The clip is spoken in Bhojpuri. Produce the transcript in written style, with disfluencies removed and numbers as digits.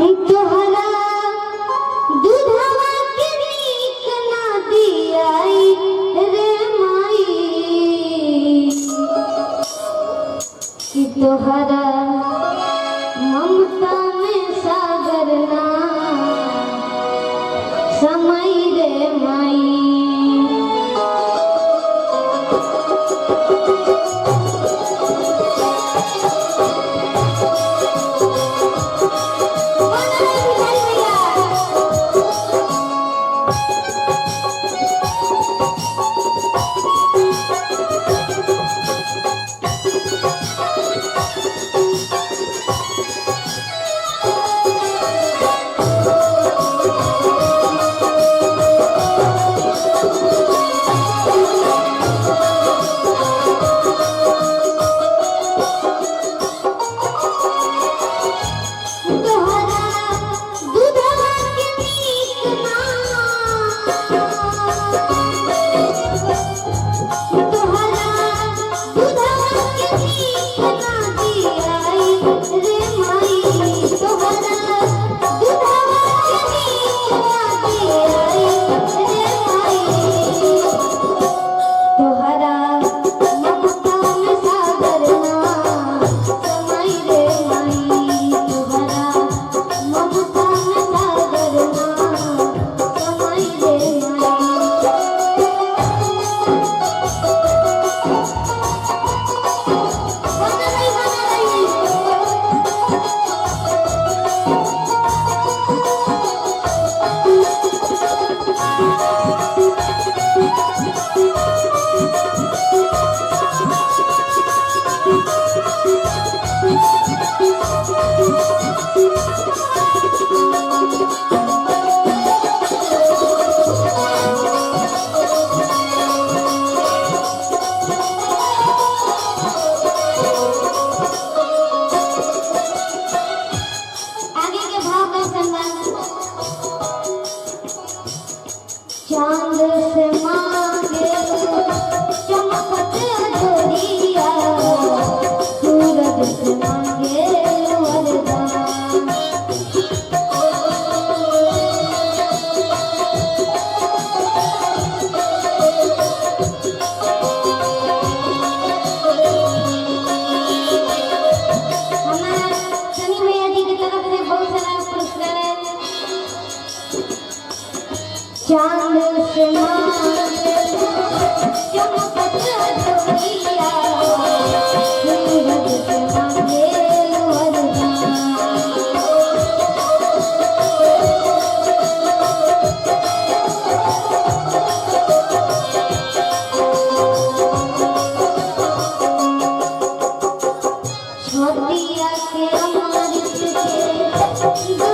तोहरा दूधवा के नीक ना दियाई रे माई, कि तोहरा ममता में सागर ना समय रे माई। बोलो रे भिखारी भैया। तोहरा दूधवा के नीक ना, तोहरा दूधवा के नीक ना दियाई रे माई, तोहरा दूधवा के नीक ना दियाई रे माई, तोहरा ममता में सागर ना समय रे माई, तोहरा ममता में सागर ना समय रे माई। बना रही, बना रही। आगे के भाव कैसन बा? चांद से मांगे चमकत अजोरिया, सूरज से मांगे वरदान। हमारा शनि भैया जी की तरफ से बहुत सारा पुरस्कार है। चांद से मांगे चमकत अजोरिया, सूरज से मांगे वरदान। छोटिया के अमृत के